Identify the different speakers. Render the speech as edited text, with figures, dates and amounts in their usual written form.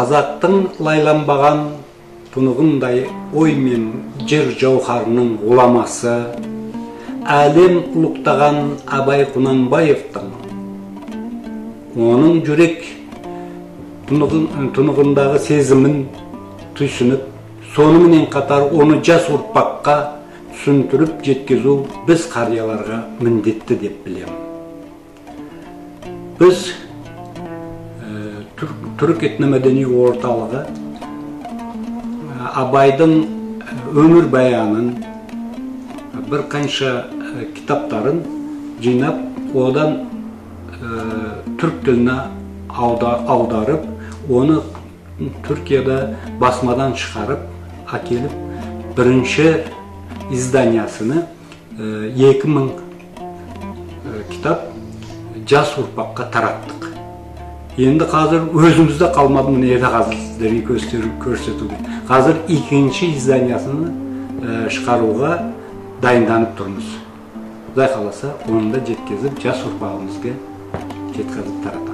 Speaker 1: Қазақтың лайланбаған тұнығындай ой мен жыр жауһарының ғұламасы, әлем ұлықтаған Абай Құнанбаевтың, оның жүрек тұнығындағы сезімін түйсініп, сонымен қатар оны жас ұрпаққа түсіндіріп жеткізу біз қарияларға міндетті деп білемін. Біз Түрік этномәдени орталығы Абайдың өмір баянын, бір қанша кітаптарын жинап, одан түрік тіліне аударып, оны Түркияда басмадан шығарып, әкеліп, бірінші изданиясыны 2000 кітап жас ұрпаққа тараттық. Енді қазір өзімізде қалмады, міне енді қазір сіздерге көрсетуге. Қазір екінші изданиясыны шығаруға дайынданып тұрмыз. Құдай қаласа, оны да жеткізіп, жас ұрпағымызға жеткізіп таратамыз.